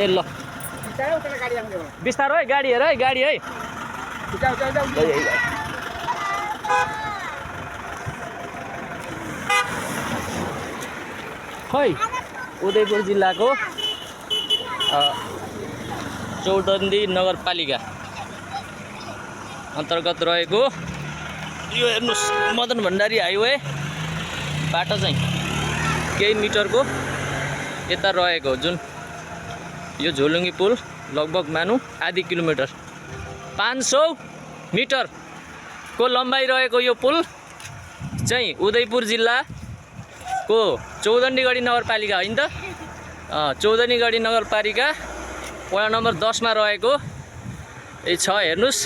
ए ल बिस्तारो है गाडी हेर है गाडी है खै उदयपुर जिल्लाको चौडन्दी नगरपालिका अन्तर्गत रहेको यो हेर्नुहोस् मदन भण्डारी हाइवे बाटो चाहिँ केही मिटरको यता रहेको जुन यो झोलुङ्गी पुल लगभग मानौँ आधी किलोमिटर 500 मिटरको लम्बाइ रहेको यो पुल चाहिँ उदयपुर जिल्लाको चौडन्डीगढी नगरपालिका होइन त चौडन्डीगढी नगरपालिका वडा नम्बर 10 मा रहेको छ हेर्नुस्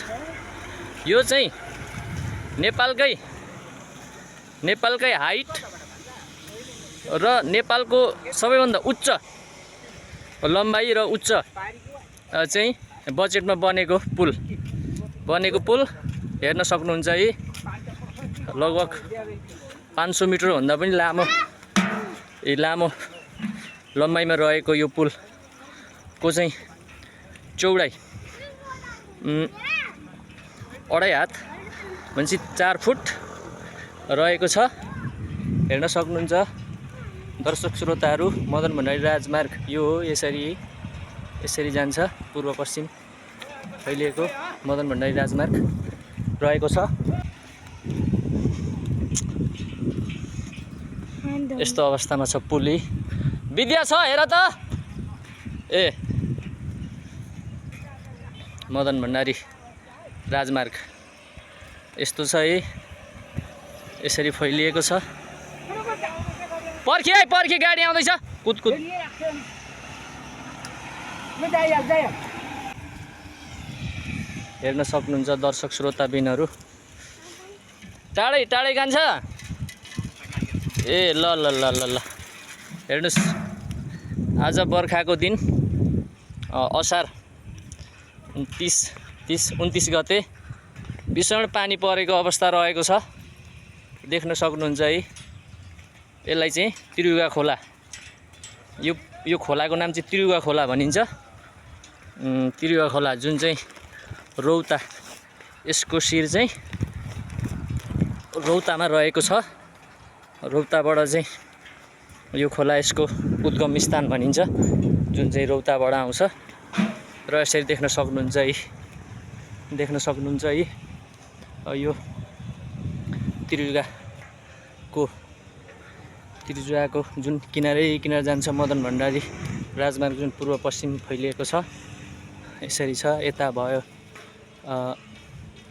यो चाहिँ नेपालकै हाइट र नेपालको सबैभन्दा उच्च लम्बाइ र उच्च चाहिँ बजेटमा बनेको पुल हेर्न सक्नुहुन्छ है लगभग 500 मिटर भन्दा पनि लामो लम्बाइमा रहेको यो पुलको चाहिँ चौडाइ 2.5 हात भनेपछि 4 फुट रहेको छ हेर्न सक्नुहुन्छ दर्शक श्रोताहरू मदन भण्डारी राजमार्ग यो हो यसरी जान्छ पूर्व पश्चिम फैलिएको मदन भण्डारी राजमार्ग रहेको छ यस्तो अवस्थामा छ पुल विद्या छ हेर त ए मदन भण्डारी राजमार्ग यस्तो छ है यसरी फैलिएको छ पर्खी गाडी आउँदैछ कुद हेर्न सक्नुहुन्छ दर्शक श्रोताबिनहरू टाढै कान्छ ए ल हेर्नुस् आज बर्खाको दिन असार 29 गते भीषण पानी परेको अवस्था रहेको छ देख्न सक्नुहुन्छ है यसलाई चाहिँ त्रियुगा खोला यो खोलाको नाम चाहिँ त्रियुगा खोला भनिन्छ त्रियुगा खोला जुन चाहिँ रौता यसको शिर चाहिँ रौतामा रहेको छ रौताबाट चाहिँ यो खोला यसको उद्गम स्थान भनिन्छ जुन चाहिँ रौताबाट आउँछ र यसरी देख्न सक्नुहुन्छ है यो त्रियुगाको जुन किनार जान्छ मदन भण्डारी राजमार्ग जुन पूर्व पश्चिम फैलिएको छ यसरी छ यता भयो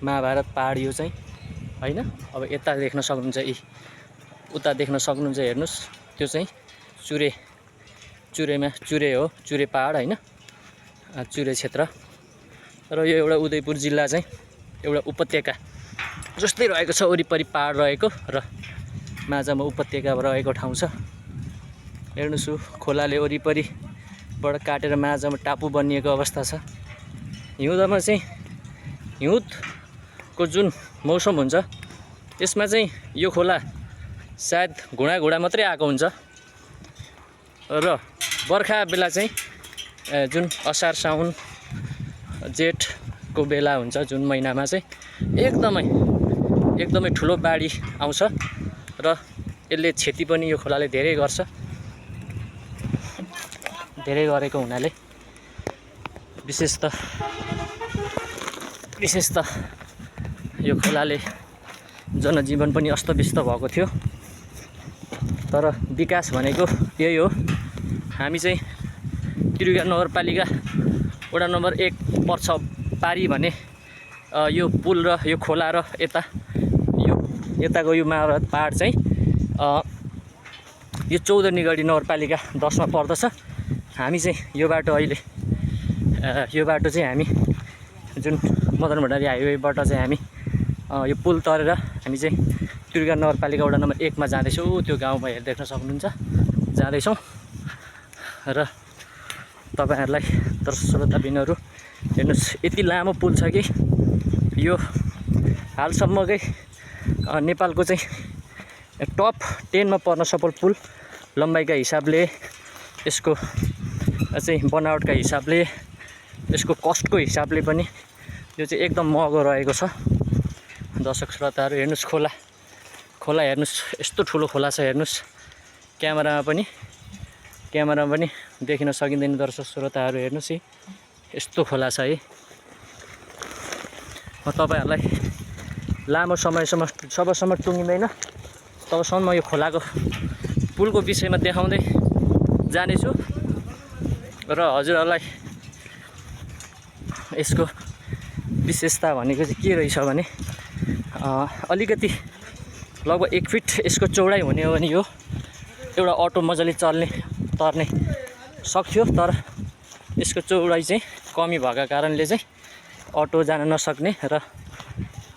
महाभारत पहाड यो चाहिँ हैन अब यता देख्न सक्नुहुन्छ उता देख्न सक्नुहुन्छ हेर्नुस् त्यो चाहिँ चुरे हो चुरे पहाड हैन चुरे क्षेत्र र यो एउटा उदयपुर जिल्ला चाहिँ एउटा उपत्यका जस्तै रहेको छ वरिपरि पहाड रहेको र माझमा उपत्यका रहेको ठाउँ छ हेर्नुस् खोलाले वरिपरिबाट काटेर माझमा टापु बनिएको अवस्था छ हिउँदमा चाहिँ हिउँदको जुन मौसम हुन्छ त्यसमा चाहिँ यो खोला सायद घुँडा मात्रै आएको हुन्छ र बर्खा बेला चाहिँ जुन असार साउन जेठको बेला हुन्छ जुन महिनामा चाहिँ एकदमै ठुलो बाढी आउँछ र यसले क्षति पनि यो खोलाले धेरै गरेको हुनाले विशेष त यो खोलाले जनजीवन पनि अस्तव्यस्त भएको थियो तर विकास भनेको यही हो हामी चाहिँ त्रियुगा नगरपालिका वडा नम्बर 1 पर्छ पारी भने यो पुल र यो खोला र यताको यो महाभारत पहाड चाहिँ यो चौडन्डीगढी नगरपालिका 10 मा पर्दछ हामी चाहिँ यो बाटो चाहिँ हामी जुन मदन भण्डारी हाइवेबाट चाहिँ हामी यो पुल तरेर हामी चाहिँ त्रियुगा नगरपालिका वडा नम्बर 1 मा जाँदैछौँ त्यो गाउँमा देख्न सक्नुहुन्छ जाँदैछौँ र तपाईहरुलाई दर्शक श्रोताबिनहरू हेर्नुस् यति लामो पुल छ कि यो हालसम्मकै नेपालको चाहिँ टप 10 मा पर्न सफल पुल लम्बाइका हिसाबले यसको चाहिँ बनावटका हिसाबले यसको कस्टको हिसाबले पनि यो चाहिँ एकदम महँगो रहेको छ। दर्शक श्रोताहरू हेर्नुहोस्, खोला हेर्नुहोस्, यस्तो ठुलो खोला छ हेर्नुहोस्। क्यामेरामा पनि देखिन सकिँदैन। दर्शक श्रोताहरू हेर्नुहोस्, यस्तो खोला छ है। म तपाईँहरूलाई लामो समयसम्म जबसम्म टुङ्गिँदैन तबसम्म म यो खोलाको पुलको विषयमा देखाउँदै जानेछु र हजुरहरूलाई यसको विशेषता भनेको चाहिँ के रहेछ भने अलिकति लगभग 1 फिट यसको चौडाइ हुने हो भने यो एउटा अटो मजाले तर्ने सक्थ्यो, तर यसको चौडाइ चाहिँ कमी भएको कारणले चाहिँ अटो जान नसक्ने र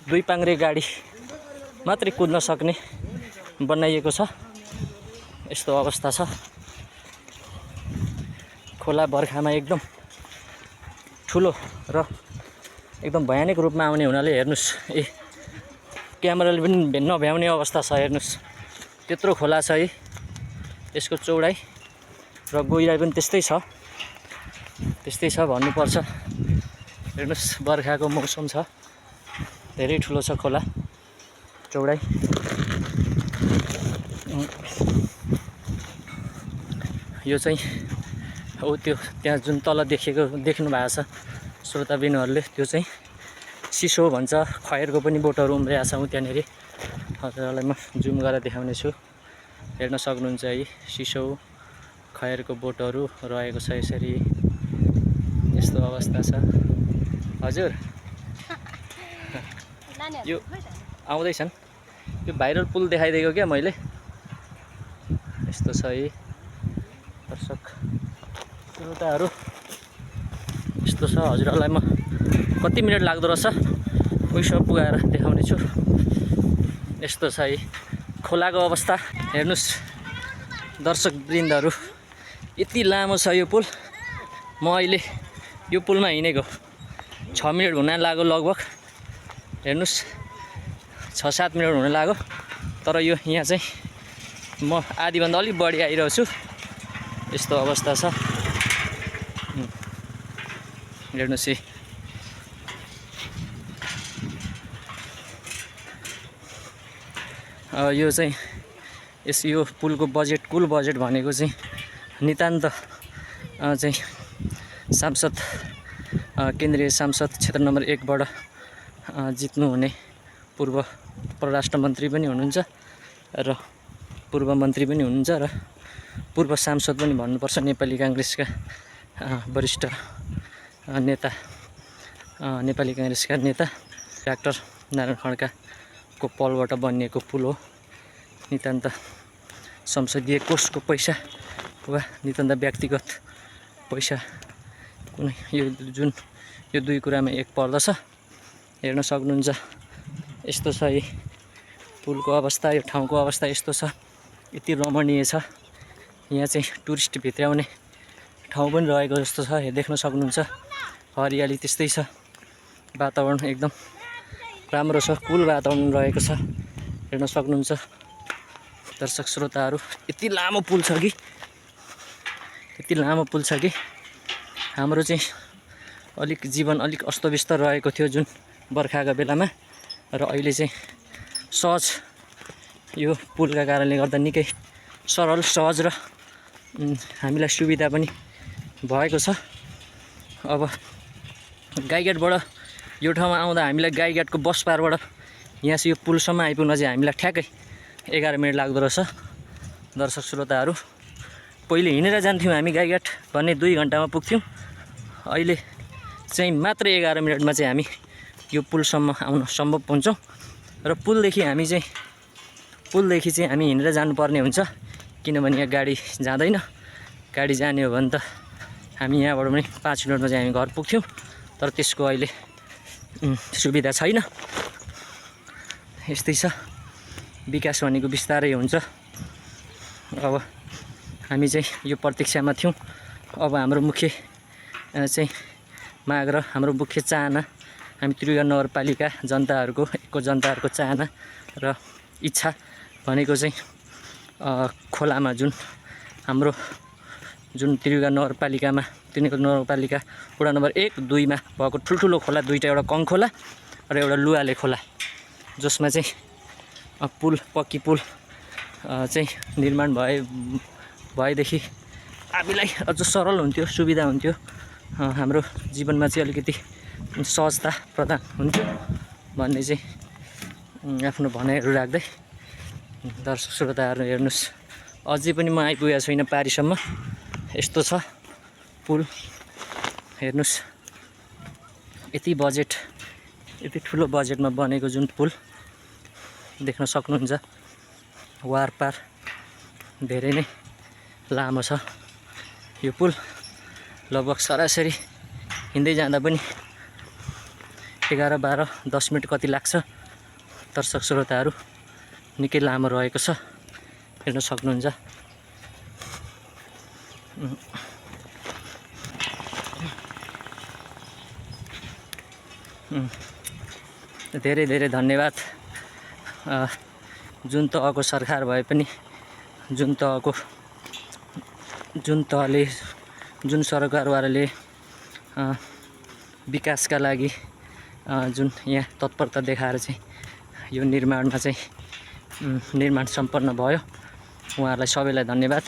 2 पाङ्ग्रे गाडी मात्रै कुद्न सक्ने बनाइएको छ। यस्तो अवस्था छ। खोला बर्खामा एकदम ठुलो र एकदम भयानक रूपमा आउने हुनाले हेर्नुहोस्, क्यामेराले पनि नभ्याउने अवस्था छ। हेर्नुहोस्, त्यत्रो खोला छ है। यसको चौडाइ र गहिराइ पनि त्यस्तै छ भन्नुपर्छ। हेर्नुहोस्, बर्खाको मौसम छ, धेरै ठुलो छ खोला चौडाइ। यो चाहिँ हो त्यो त्यहाँ जुन तल देख्नु भएको छ श्रोताबिनहरूले, त्यो चाहिँ सिसो भन्छ। खयरको पनि बोटहरू उम्रिएको छ त्यहाँनिर। हजुरहरूलाई म जुम गरेर देखाउने छु, हेर्न सक्नुहुन्छ है। सिसो खयरको बोटहरू रहेको छ यसरी। यस्तो अवस्था छ। हजुर यो आउँदैछन्, यो भाइरल पुल देखाइदिएको क्या मैले। यस्तो छ है दर्शक श्रोताहरू, यस्तो छ। हजुरहरूलाई म कति मिनट लाग्दो रहेछ उइसम्म पुगाएर देखाउने छु। यस्तो छ है खोलाको अवस्था। हेर्नुहोस् दर्शक वृन्दहरू, यति लामो छ यो पुल। म अहिले यो पुलमा हिँडेको 6 मिनट हुन लाग्यो लगभग। हेर्नुहोस् 6-7 मिनट हुन लाग्यो, तर यो यहाँ चाहिँ म आधीभन्दा अलिक बढी आइरहेको छु। यस्तो अवस्था छ। हेर्नुहोस् यो चाहिँ यो पुलको कुल बजेट भनेको चाहिँ नितान्त चाहिँ सांसद केन्द्रीय सांसद क्षेत्र नम्बर 1 बाट जित्नुहुने पूर्व परराष्ट्र मन्त्री पनि हुनुहुन्छ र पूर्व मन्त्री पनि हुनुहुन्छ र पूर्व सांसद पनि भन्नुपर्छ। नेपाली काङ्ग्रेसका वरिष्ठ नेता, नेपाली काङ्ग्रेसका नेता डाक्टर नारायण खड्काको पलबाट बनिएको पुल हो। नितान्त संसदीय कोषको पैसा वा नितान्त व्यक्तिगत पैसा कुनै यो 2 कुरामा एक पर्दछ। हेर्न सक्नुहुन्छ यस्तो छ है पुलको अवस्था। यो ठाउँको अवस्था यस्तो छ, यति रमणीय छ। यहाँ चाहिँ टुरिस्ट भित्राउने ठाउँ पनि रहेको जस्तो छ। देख्न सक्नुहुन्छ हरियाली त्यस्तै छ। वातावरण एकदम राम्रो छ, कुल वातावरण रहेको छ। हेर्न सक्नुहुन्छ दर्शक श्रोताहरू, यति लामो पुल छ कि हाम्रो चाहिँ जीवन अलिक अस्तव्यस्त रहेको थियो जुन बर्खाको बेलामा, र अहिले चाहिँ सहज यो पुलका कारणले गर्दा निकै सरल सहज र हामीलाई सुविधा पनि भएको छ। अब गाईघाटबाट यो ठाउँमा आउँदा हामीलाई गाईघाटको बस पारबाट यहाँ चाहिँ यो पुलसम्म आइपुग्न चाहिँ हामीलाई ठ्याक्कै 11 मिनट लाग्दो रहेछ। दर्शक श्रोताहरू, पहिले हिँडेर जान्थ्यौँ हामी गाईघाट भने 2 घन्टामा पुग्थ्यौँ। अहिले चाहिँ मात्र 11 मिनटमा चाहिँ हामी यो पुलसम्म आउन सम्भव हुन्छौँ। र पुलदेखि चाहिँ हामी हिँडेर जानुपर्ने हुन्छ, किनभने यहाँ गाडी जाँदैन। गाडी जाने हो भने त हामी यहाँबाट पनि 5 मिनटमा चाहिँ हामी घर पुग्थ्यौँ, तर त्यसको अहिले सुविधा छैन। यस्तै छ, विकास भनेको बिस्तारै हुन्छ। अब हामी चाहिँ यो प्रतीक्षामा थियौँ। अब हाम्रो मुख्य चाहिँ माग र हाम्रो मुख्य चाहना, हामी त्रियुगा नगरपालिका जनताहरूको चाहना र इच्छा भनेको चाहिँ खोलामा जुन हाम्रो जुन त्रियुगा नगरपालिकामा नगरपालिका वडा नम्बर 1, 2 मा भएको ठुल्ठुलो खोला दुईटा, एउटा कङ खोला र एउटा लुवाले खोला, जसमा चाहिँ पक्की पुल चाहिँ निर्माण भएदेखि हामीलाई अझ सरल हुन्थ्यो, सुविधा हुन्थ्यो, हाम्रो जीवनमा चाहिँ अलिकति सहजता प्रदान हुन्थ्यो भन्ने चाहिँ आफ्नो भनाइहरू राख्दै दर्शक श्रोताहरू हेर्नुहोस्, अझै पनि म आइपुगेको छैन पारीसम्म। यस्तो छ पुल, हेर्नुहोस् यति ठुलो बजेटमा बनेको जुन पुल देख्न सक्नुहुन्छ। वारपार धेरै नै लामो छ यो पुल, लगभग सरासरी हिँड्दै जाँदा पनि 11, 12, 10 मिनट कति लाग्छ। दर्शक श्रोताहरू निकै लामो रहेको छ, हेर्न सक्नुहुन्छ। धेरै धेरै धन्यवाद। जुन तहको सरकार भए पनि, जुन तहले जुन सरकारवालाले विकासका लागि जुन यहाँ तत्परता देखाएर चाहिँ यो निर्माणमा चाहिँ निर्माण सम्पन्न भयो, उहाँहरूलाई सबैलाई धन्यवाद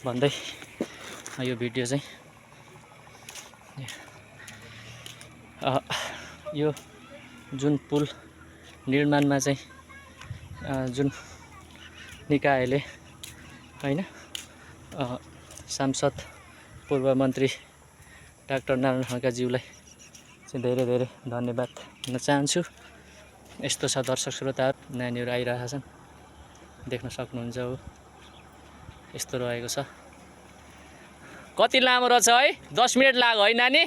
भन्दै यो भिडियो चाहिँ यो जुन पुल निर्माणमा चाहिँ जुन निकायले हैन सांसद पूर्व मन्त्री डाक्टर नारायण खड्काज्यूलाई चाहिँ धेरै धेरै धन्यवाद दिन चाहन्छु। यस्तो छ दर्शक श्रोताहरू, नानीहरू आइरहेका छन्, देख्न सक्नुहुन्छ हो, यस्तो रहेको छ। कति लामो रहेछ है? 10 मिनट लाग्यो है नानी?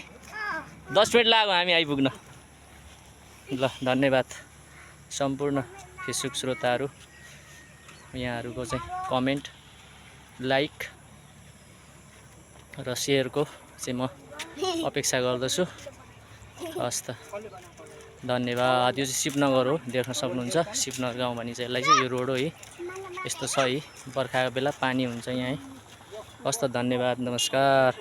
10 मिनट लाग्यो हामी आइपुग्न। ल धन्यवाद सम्पूर्ण फेसबुक श्रोताहरू, यहाँहरूको चाहिँ कमेन्ट, लाइक र सेयरको चाहिँ म अपेक्षा गर्दछु। हस् त, धन्यवाद। यो चाहिँ शिवनगर हो, देख्न सक्नुहुन्छ। शिवनगर गाउँ भनिन्छ यसलाई चाहिँ, यो रोड हो है, यस्तो छ है, बर्खाको बेला पानी हुन्छ यहाँ है। हस् त, धन्यवाद, नमस्कार।